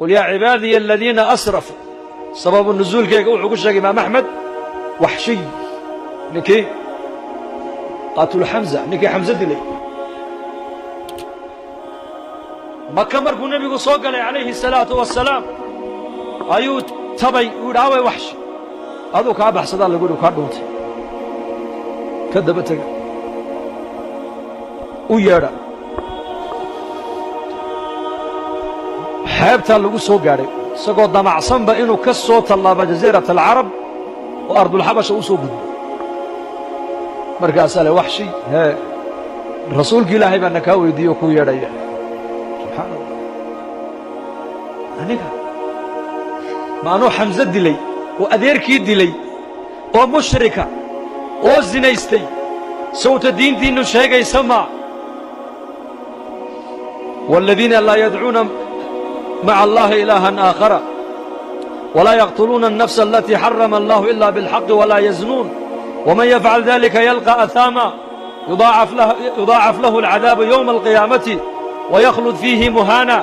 Qul yaa cibaadiya aladiina asrafuu, sababu nusuulkeyga wuxuu ku sheegay Imaam Axmed, Waxshiy, ninkii qaatulu Xamza, ninkii Xamse dilay. Maka markuu nebigu soo galay calayhi salaatu wasalaam ayuu tabay, uu yidhi aaway Waxshi? Aduu kaa baxsadaa lagu yidhi, kaa dhuuntay, ka daba tega, u yeedha. Xeebtaa lagu soo gaadhay isagoo damacsanba inuu ka soo tallaabo jasiirat alcarab oo ardulxabasha u soo gudbo. Markaasaa le, Waxshi, hee, rasuulki Ilaahay baa na kaa weydiiye oo kuu yeedhaya. Subxaana Allah, aniga ma anuu Xamse dilay oo adeerkii dilay oo mushrika oo zinaystay, sawta diintiinnu sheegaysa maa waaladiina laa yadcuuna maca allahi ilaahan aakhara walaa yaqtuluuna الnafsa alatii xarama allahu ila biاlxaqi walaa yaznuun waman yafcal dalika yalqى ahaama yudaacaf lahu alcadaabu yowma alqiyaamati waykhlud fiihi muhaana.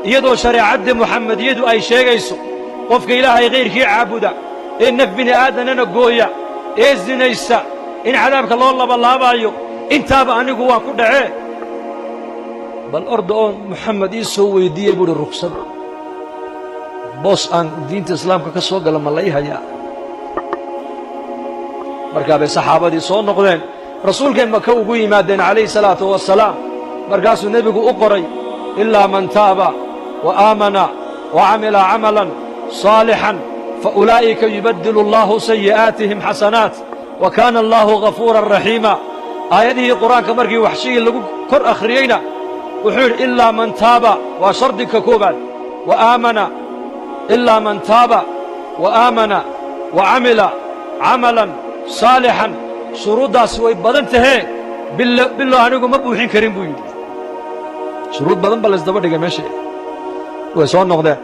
Iyadoo shareecaddii Muxamediyadu ay sheegayso qofka Ilaahay kayrkii caabuda ee naf bini aadanana gooya ee zinaysa in cadaabka loo labalaabaayo, intaaba anigu waan ku dhacee, bal orda oo Moxamed ii soo weyddiiyey buuhi ruksad boos aan diinta islaamka ka soo gala ma la ii hayaa? Markaa bay saxaabadii soo noqdeen, rasuulkay Maka ugu yimaadeen calayhi salaatu wasalaam. Markaasuu nebigu u qoray ilaa man taaba wa aamana wa camila camalan saalixan fa ulaa'ika yubaddilu allaahu sayi'aatihim xasanaat wa kaana allaahu ghafuuran raxiima. Aayadihii qur-aanka markii Waxshigii lagu kor akhriyeyna wuxuu yidhi ilaa man taaba, waa shardiga koobaad, wa aamana, ilaa man taaba wa aamana wa camila camalan saalixan. Shuruuddaasi way badan tahee, bilo anigu ma buuxin karin buu yidhi. Shuruud badan ba laysdaba dhigay meesha. Way soo noqdeen,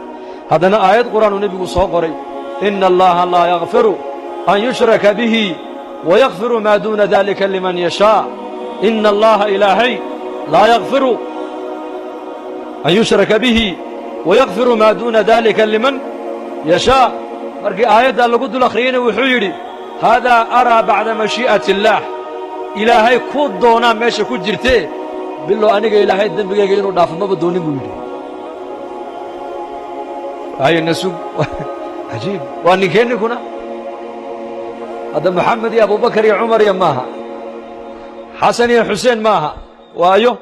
haddana aayad qur-aanuu nebigu soo qoray, ina allaha laa yakfiru an yushraka bihi wayakfiru maa duuna dalika liman yashaa. Ina allaha, Ilaahay, laa yakfiru an yushraka bihi wayakfiru maa duuna dalika liman yashaa. Markii aayaddaa lagu dul akhriyeyna wuxuu yidhi haadaa araa bacda mashii'ati illaah, Ilaahay ku doonaa meesha ku jirtee, bilow aniga Ilaahay dembigayga inuu dhaafo maba doonin buu yidhi. Hayna sug. Cajiib, waa ninkee ninkuna hadda? Moxamed iyo Abubakar iyo Cumar iyo maaha, Xasan iyo Xuseen maaha, waayo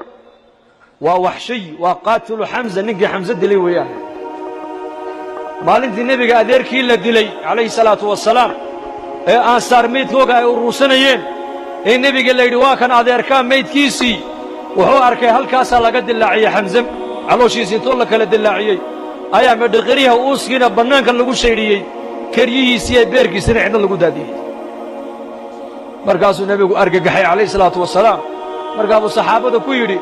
waa Waxshiy, waa qaatilu Xamza, ninkii Xamse dilay weeyaan. Maalintii nebiga adeerkii la dilay calayhi salaatu wasalaam ee Ansaar meydkooga ay uruursanayeen ee nebiga la yidhi waa kan adeerkaa meydkiisii, wuxuu arkay halkaasaa laga dilaaciyey Xamse, calooshiisii intoo la kala dilaaciyey ayaa medhiqiryaha uuskiina bannaanka lagu shaydhiyey, keryihiisii iyo beerkiisina cidna lagu daadiyey. Markaasuu nebigu argagaxay calayhi salaatu wasalaam. Markaabuu saxaabada ku yidhi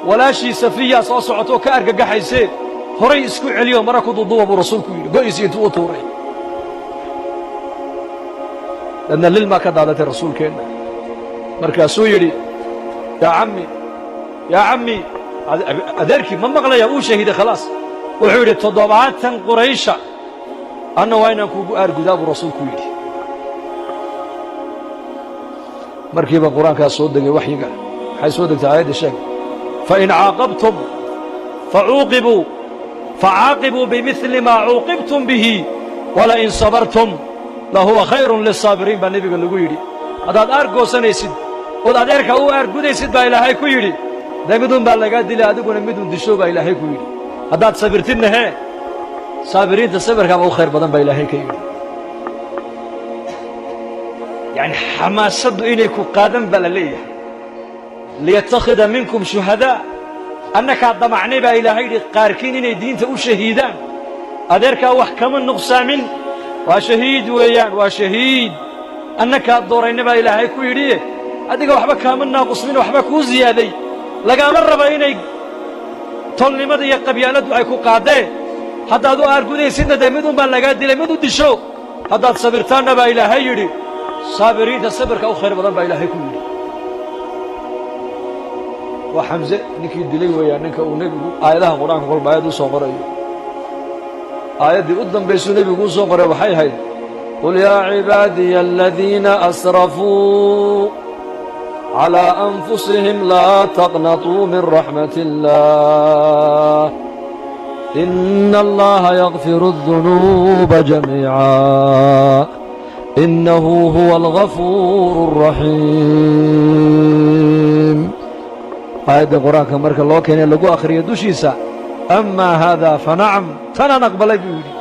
walaashii Safiyaa soo socotoo ka argagaxaysee, horay isku celiyo mara ku duuduuba buu rasuulku yidhi, go'isii intuu u tuuray. Dadna lilmaa ka daadatay rasuulkeenna. Markaasuu yidhi yaa cammi, yaa cammi, adeerkii ma maqlaya, uu shahiiday khalaas. Wuxuu yidhi 70 Quraysha anna waa inaan kuugu aargudaa buu rasuulku yidhi. Markiiba qur-aankaas soo degay, waxyiga maxay soo degtay aayadda sheeg, fain caaqabtum facuuqibuu facaaqibuu bimidli maa cuuqibtum bihi walain sabartum lahuwa khayrun lisaabiriin baa nebiga lagu yidhi. Haddaad aargoosanaysid ood adeerka u aargudaysid baa Ilaahay ku yidhi, dee midun baa lagaa dilay, adiguna midun disho baa Ilaahay ku yidhi. Haddaad sabirtidna hee, saabiriinta sabirkaaba u khayr badan baa Ilaahay ka yidhi. Yacni xamaasaddu inay ku qaadan baa la leeyahay. Liyattakhida minkum shuhadaa, annakaa damacnay baa Ilaahay yidhi qaarkiin inay diinta u shahiidaan. Adeerkaa wax kama nuqsaamin, waa shahiid weeyaan, waa shahiid, annakaa doorayna baa Ilaahay ku yidhiye, adiga waxba kaama naaqusmin, waxba kuu ziyaaday, lagaama raba inay tolnimada iyo qabyaaladdu ay ku qaadeen. Haddaad u aargudaysidna dee mid un baa lagaa dilay, mid u disho. Haddaad sabirtaanna baa Ilaahay yidhi saabiriinta sabirka u khayr badan baa Ilaahay ku yidhi. Waa Xamse ninkii dilay weeyaan ninka uu nebigu aayadaha qur-aanka kolba aayad u soo qorayo. Aayaddii u dambaysuu nebigu u soo qoray waxay ahayd: qul yaa cibaadiya aladiina asrafuu calىa anfusihim laa taqnatuu min raxmat illaah ina allaha yakfiru الdunuuba jamiica inahu huwa algafuur الraxiim. Aayadda qur-aanka marka loo keenay lagu akhriyo dushiisa, amaa haadaa fanacam, tanaan aqbalay buu yidhi.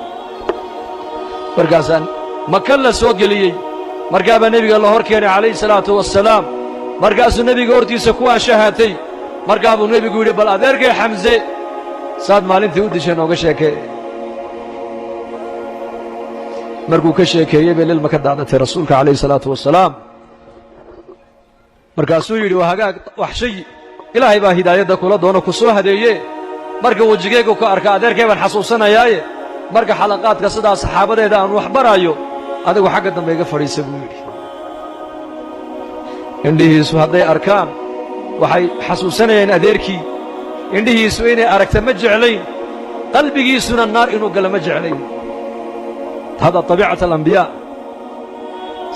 Markaasaan maka la soo geliyey, markaabaa nebiga la hor keenay calayhi salaatu wassalaam. Markaasuu nebiga hortiisa ku ashahatay. Markaa buu nebigu yidhi: bal adeerkay Xamse saad maalintii u dishay nooga sheekee. Markuu ka sheekeeyey bay lilma ka daadatay rasuulka calayhi salaatu wassalaam. Markaasuu yidhi: waa hagaag waxshayi, ilaahay baa hidaayadda kula doono ku soo hadeeye. Marka wejigaygu ka arka adeerkay baan xasuusanayaaye, marka xalaqaadka sidaa saxaabadeeda aan wax baraayo, adigu xagga dambe iga fadhiisa buu yidhi. Indhihiisu hadday arkaan waxay xasuusanayaan adeerkii. Indhihiisu inay aragta ma jeclayn, qalbigiisuna naar inuu galo ma jeclayn. Hada tabiicat alambiyaa.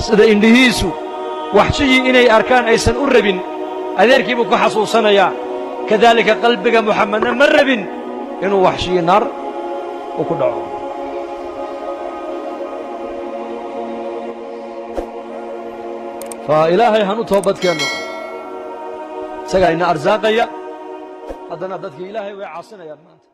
Sida indhihiisu waxshiyii inay arkaan aysan u rabin, adeerkii buu ku xasuusanayaa. Kadaalika qalbiga Muxamedna ma rabin inuu waxshiyi naar uu ku dhaco. Fa ilaahay hanu toobadkeenno, isagaa ina arsaaqaya. Haddana dadkii ilaahay way caasinayaan maanta.